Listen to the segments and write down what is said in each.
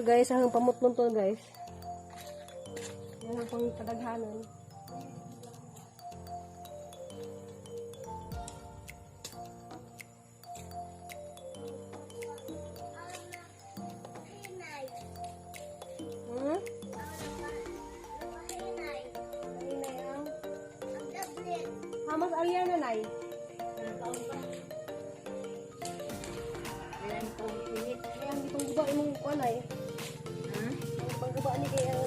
Guys, ang pamutlon to, guys. Yan ang pang kadaghanan. Hmm? Hinay ang Hamas Ariana, nay. Kaya ang gipangguba imong kuan ay. Ang pangguba ni kay ang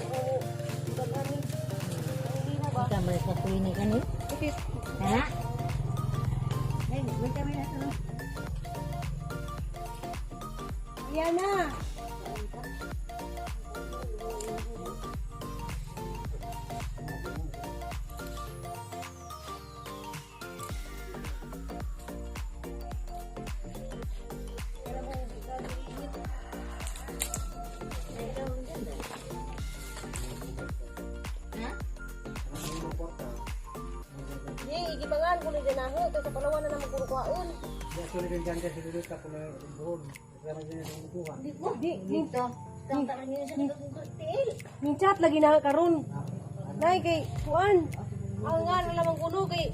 guba ni. Ang lina ba? Kamar sa tuwini kani. Ikit. Ha? Ay, wait kami na to. Ariana. Ha? Di, igibangan ko ni Janaho. Kaya sa palawan na naman kurukuhaon. Di, di, Dito. Tang niyo sa tiil. ning chat lagi na karon. Nay kay kuan. Ang nga na lamang kuno kay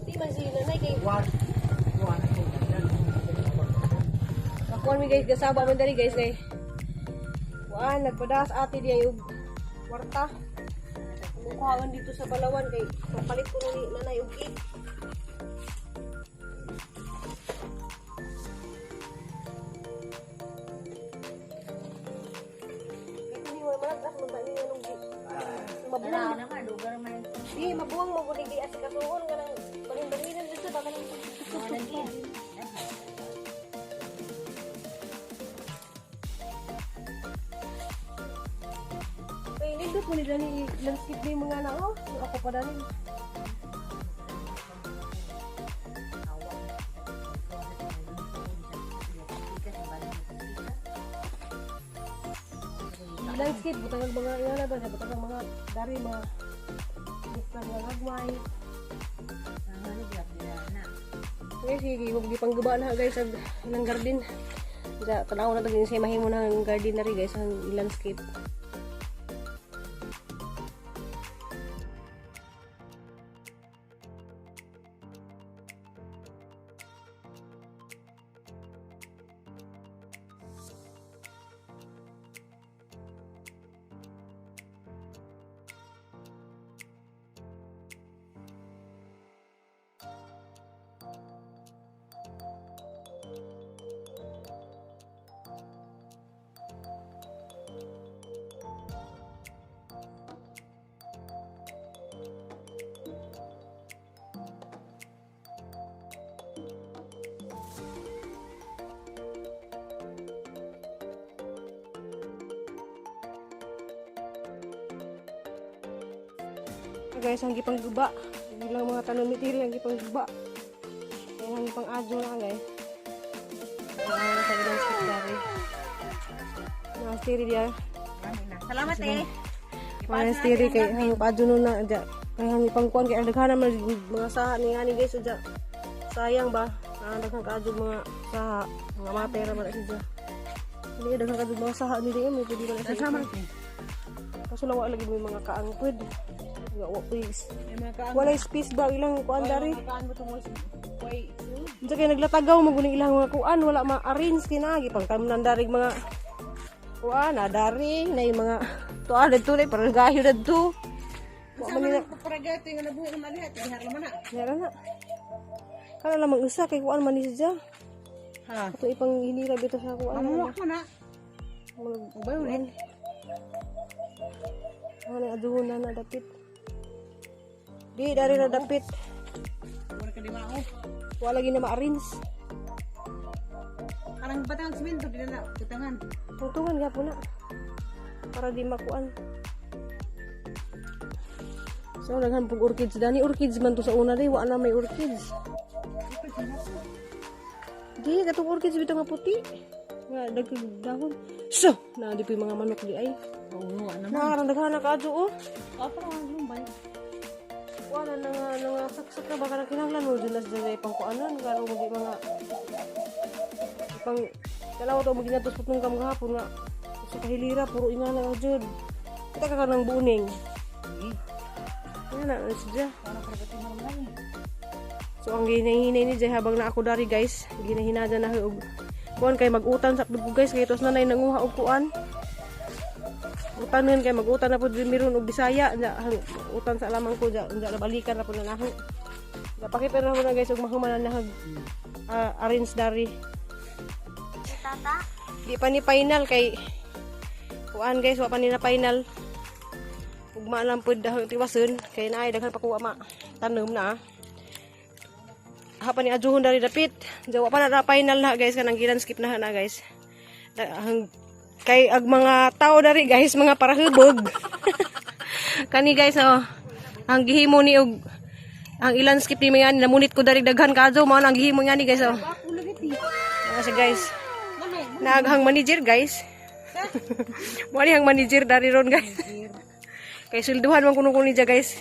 di man si nanay kay Kakuan mi, guys, gasaba man dali, guys, kay kuan nagpadas ate di ay og kwarta. Mukhaan dito sa Palawan kay papalit ko ni nanay og cake. Kay kani mo man as man ni anong mabuang. Wala naman, lugar man. Di mabuang mo gud di asikasuhon kanang balin-balinan dito ba kanang Wala din. Kay nindot mo nila ni landscape ni mga na oh. Ako pa dani. Landscape butang ang mga ingana ba, butang ang mga dari mga butang mga gagmay. Okay, sige, huwag di pangguba na, guys, ang ilang garden. Sa tanaw na tagin siya mahimo na ang garden na rin, guys, ang landscape. Guys, ang gipangguba. Ilang mga tanom ni Tiri ang gipangguba. Kaya ang gipang-adyo na, guys. Ang sa landscape dari. Mga Tiri diya. Salamat eh. Mga Tiri kay ang paadyo nun na dya. Kay ang ipangkuan kay ang daghan naman mga saha ni ani, guys, dya. Sayang ba? Ang daghan kaadyo mga saha, mga matera man na siya. Hindi daghan kaadyo mga saha ni di mo pwede ba na siya. Kaso lang wala lagi may mga kaangkod. Wa please. Walay space ba ilang kuan dari? Unsa kay naglatagaw maguning ilang mga kuan, wala ma-arrange kinagi pang tamnan dari mga kuan na dari na yung mga tuan dadto na parang gayo dadto. Wa man nila. Meron na. Kana lamang usa kay kuan man ni siya. Ha. Ato ipang hinira bito sa kuan. Mamuha ko na. Ubay ulit. Ano aduhon na na dapit. Di dari na dapit. Wala ka di mao. Wala lagi na ma-arrange. Karang batang simento di na butangan. Tungtungan gapon na. Para di makuan. So, naghan pong orchids. Dani, orchids man to sa una di. Wa na may orchids. Di, katong orchids bitaw nga puti. Nga, dagkag dahon. So, na di po yung mga manok di ay. Oo, ano. Nakarang daghan na kaadyo oh. Apa ang lumbay? Kuanan na nga nga saksak na baka na kinahanglan mo dyan na siya ipang kuanan karon di mga ipang kalaw to maginatos putong kam gahapon nga sa kahilira puro ingana na jud. Kita ka kanang buning. Ano na siya. So ang ginahinay ni Jay habang na ako dari guys, ginahinada na og kuan kay mag-utan sa ko guys kay tos nanay nanguha og kuan. Utanon kay mag-utan na pud meron og Bisaya, nya utan sa lamang ko ja, nya balikan na pud na naho. Napakita na ko na guys og mahuman na nahag arrange dari. Tata. Di pa ni final kay kuan guys, wa pa ni na final. Ugma lang pud dahon tiwason kay naay daghan pa kuha ma tanom na. Ha pa ni adjuhon dari dapit. Jawa pa na final na guys kanang gilan skip na na guys. Kay ag mga tao dari guys, mga parahubog. Kani guys oh, ang gihimo ni og ang ilan skip ni mga ani namunit ko dari daghan kadto mao na ang gihimo nga ni guys oh. Mga siya guys. Naaghang manager guys. Mo ni ang manager dari ron guys. Kay sulduhan man kuno ni guys.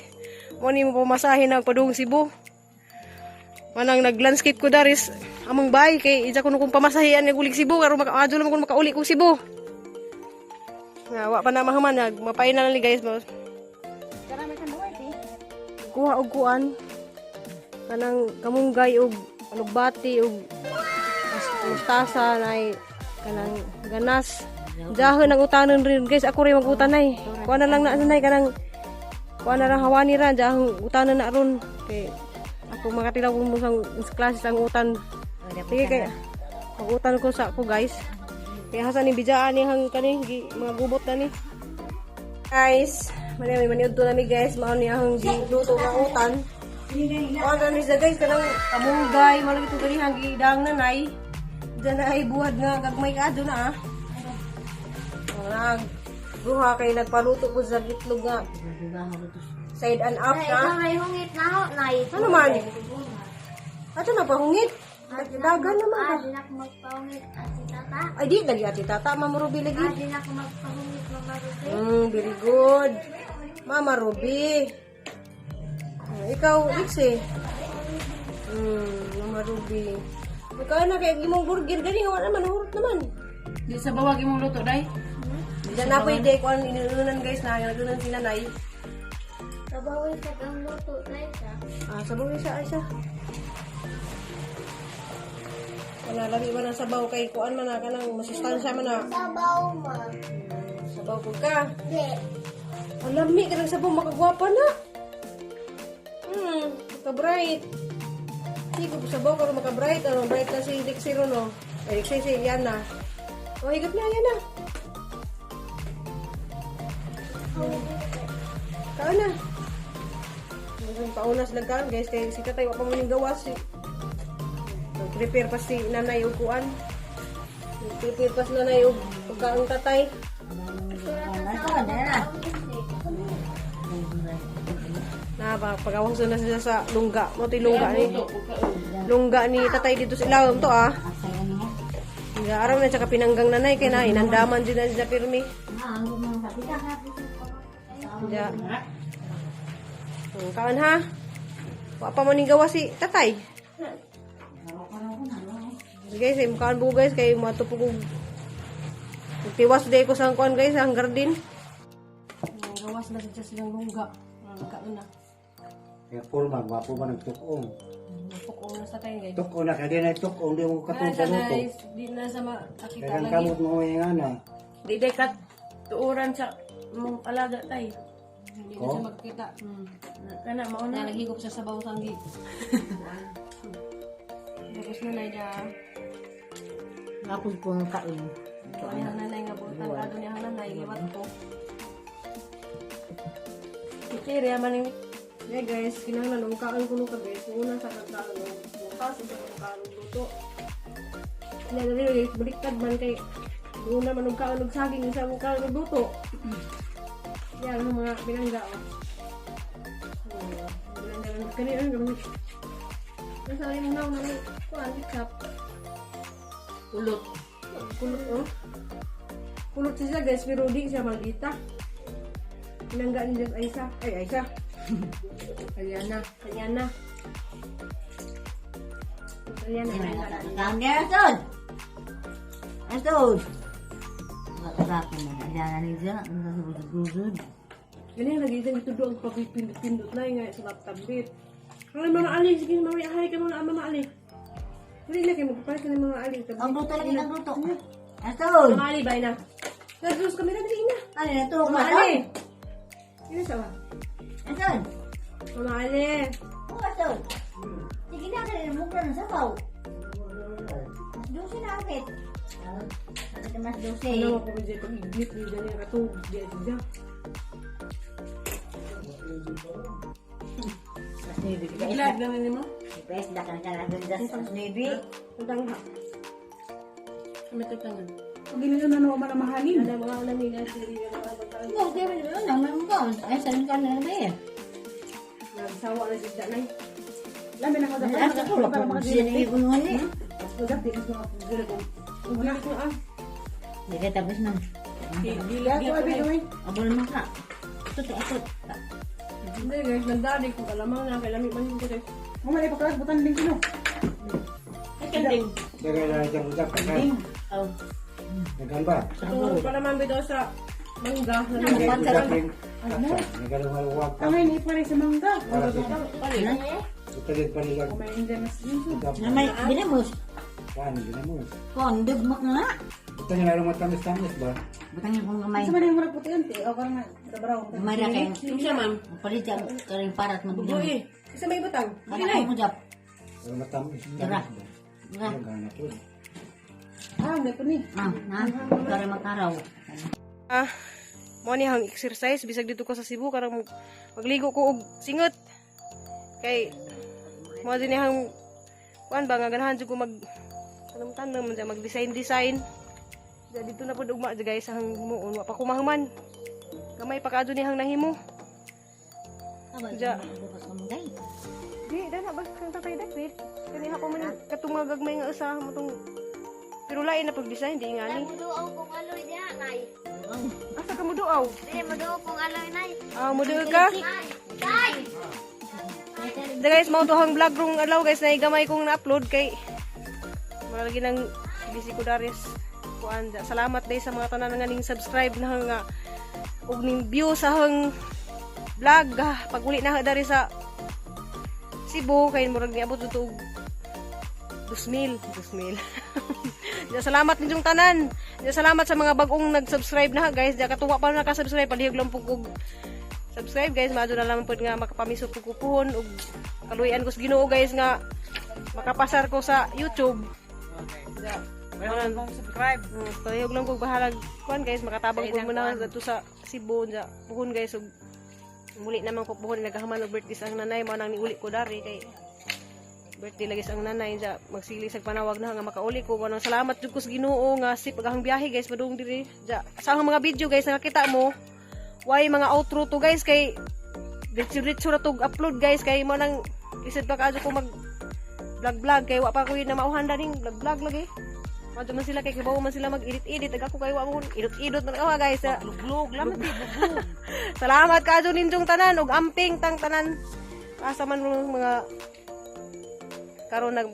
Mo ni mo pamasahe na padung Cebu. Manang naglandscape ko daris among bay kay ija kuno kong pamasahian ni ulig Cebu karon makaadyo naman kuno makauli kong Cebu. Nga wa pa na mahuman nag mapay na lang ni guys. Kuha og kuan kanang kamunggay og alugbati og mustasa nay kanang ganas. Jahon ang utanon rin guys, ako rin magutan ay. Kuha na lang na nay kanang kuha na lang hawani ra jahon utanon na ron kay ako makatilaw ko mo sa klase ang utan. Sige kay magutan ko sa ako guys. Kaya hasan ni bijaan ni hang kani mga gubot na ni. Guys, mani may maniudto na mi guys, mao ni ang giluto nga utan. Kuha na ni siya guys kanang kamunggay, mao lagi to gani hang gidang nanay. Diyan na ay buhad nga gagmay kaadto na ah. Nag duha kay nagpaluto ko sa itlog nga side and up Nay, na. ikaw may hungit na ho, nay. Ano man? Ato na pahungit. Dagan naman ka. Ah, di na ako magpahungit, ate tata. Ay di lagi ati tata Mama Ruby lagi. Ah, di na ako magpahungit, Mama Ruby. Very good. Mama Ruby. Ah, ikaw, Ixie. Mama Ruby. Ikaw na kay imong burger gani wala naman hurot naman. Di sa bawag imong luto day. Diyan na po ide ko ang inilunan guys na nagunan si nanay. Kabawi sa kang luto, nay, sa. Ah, sabaw isa isa. Wala lagi man ang sabaw kay kuan man na kanang masustansya man na. Sabaw, ma. Sabaw ko ka. Di. Ang lami ka ng sabaw makagwapa na. Maka-bright. Hindi ko sabaw pero maka-bright. Ano, bright na si Dixie ron, no? Ay, Dixie, si Yana. Oh, higap na, Yana. Kaan na. Masan pauna sila kaan, guys. Kaya si tatay, wapa mo ning gawas. Si. Nag-prepare pa si nanay og kuan. Nag-prepare pa si nanay og pagkaon tatay. Na ba pagawang na sila sa lungga. Mo to'y lungga ni. Lungga ni tatay dito sa ilawom to ah. Nga araw na tsaka pinanggang nanay kay na inandaman din na sila pirmi. Ja. Kaon ha. Wa pa mo ning gawa si tatay. Guys, ay mukaan buo guys kay matupog og tiwas day ko sa kuan guys ang garden. Gawas na siya silang lungga. Kaon na. Kaya forma, gwapo man ang tukong. Napukong na sa tayo guys. Tukong na, kaya di na tukong, di mo katong sa luto. Di na sa makakita Kaya ang lagi. kamot mo yung ana. Di day kat tuuran sa mong alaga tay. Hindi na Ko? siya magkita. Kana mao Na na. naghigop siya sa sabaw sanggi. Tapos na na Ako po ang kain. Ano ang nanay nga butan kado niya ang nanay liwat ko. Okay, reya man ni. Yeah guys, kinahanglan og kaon kuno ka guys. Una sa kagkaon og bukas sa kaon og luto. Na dali guys, baliktad man kay una man og kaon og saging isa og kaon og luto. Yan ang mga binangga oh. Binangga lang kani ano gamit. Nasa rin mo na kuan ketchup. Ulot. Kulot oh. Kulot siya guys, pero di siya maldita. Pinangga ni Jess Aisa. Ay, Aisa. Kanya na. Kanya na. Kanya na. Kang Asod! Asod! Nakakapin na. Ayan na niya. Nasugod. Ganyan lagi dyan ito doon pagpindot-pindot na nga sa laptop bit. Ay, Mama Ali, sige Mama Ali, ka mga Mama Ali. Dili na kayo magpapalit ka ng Mama Ali. Ang luto lagi ang luto. Asod! Mama Ali, bye na. Nag-close kami na, dali na. Ano na to? Mama Ali! Ano sa ba? Asod! Mama Ali! Oh, asod! Sige na, kanina mo ng sabaw. Mas 12 na akit. Bakit mas 12? Ano ako medyo pag-ignit ni dyan yung katug. Di dyan. Mas 9. Glad naman ni mo. Pwes, dakan ka na dun sa mas 9. Ang ha. Kami tatangan. Pag ginano na naman ang mahalin. Ano mga ulam nila, sili yung mga bata. Oo, kaya ba yun? Ang mga ko. Ay, saan ka na ba eh? Nagsawa na siya dyan ay. Lami na ka Asa ko, wala pa siya na yung unuhan eh. Wala ko ah. Hindi ka tapos man. Dila Kaya ko abi gawin. Abo naman ka. Ito, ito, ito. Hindi guys, nagdari ko kalamang na kay lami man ko guys. Mo man ipaklas butan din kino. Ay kanding. Dagay na dyan usap ka. Oh. Dagan ba? Ito pa naman bitaw sa mangga. Dagay usap rin. Dagan ang maluwag ka. Ang ini pare sa mangga. Para sa Palit. utalit pa nila. Kumain dyan mas yun. Usap. Na may, binamos. Kuan, ginamos. Kon, dugmak na. Ito nga lang matamis-tamis ba? Butang yung kong kamay. Sa man yung murag puti yun, o karang dabraw. Gamay na kayo. Unsa ma'am? Palit siya, karing parat Bugo magbigyan. eh. Isa may butang. Kana ko mo jap. Pero matamis. Tara. Tamis ba? Nga. Ano gana to? Ah, gato ni. Ah, na. Kare makaraw. Ah, mo ni hang exercise bisag dito ko sa Cebu karang magligo ko og singot. Kay mo din hang kuan ba nga ganahan jud ko mag tanam-tanam man mag design design. Diya dito na pud ugma guys ang himuon wa pa ko mahuman. Gamay pa kaadto ni hang nahimo. Ja. Bukas ka mong Di dana ba kang tatay dakit. Kani ako man katong mga gagmay nga usa mo tong pero lain na pag-design di nga ni. Muduaw kong aloy diha, nay. Asa ka mo duaw? Di, muduaw kong aloy, nay. Ah, mo ka? Nay! Nay! Da guys, mao to hang vlog rong adlaw guys na gamay kong na-upload kay malagi nang busy ko daris kuan da. Salamat day sa mga tanan nga ning subscribe na nga ug ning view sa hang vlog ah, pag uli na dari sa Cebu kay murag niabot dito og 2,000, 2,000. Da, salamat ninyong tanan. Da, salamat sa mga bagong nag-subscribe na guys. Da katuwa pa na naka-subscribe palihog lang pug og subscribe guys. Maadto na lang pud nga makapamisok ko kupuhon ug kaluy-an ko sa Ginoo guys nga makapasar ko sa YouTube. Da. Wala kong subscribe. Palihog lang kog bahalag kuan guys, makatabang pud mo na dito sa Cebu da. Puhon guys ug muli naman ko puhon naghaman og birthday sa ang nanay mao nang niuli ko dari kay birthday lagi sa ang nanay ja magsili sa panawag na nga makauli ko manang salamat jud ko sa Ginoo nga sip agahang biyahe guys padung diri ja sa ang mga video guys nakakita mo why mga outro to guys kay diretso-diretso ra tog upload guys kay mo nang lisod pa kaadto ko mag vlog vlog kay wa pa ko yun na mauhan ning vlog vlog lagi. Madto man sila kay kibaw man sila mag edit edit ag ako kay wa mo edit edit na ako guys. Luglog, lamang di luglog. Salamat kaadto ninyong tanan ug amping tang tanan. Asa man mo mga karon nag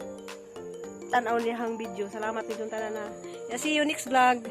tan-aw niya hang video. Salamat ninyong tanan na. Yeah, see you next vlog.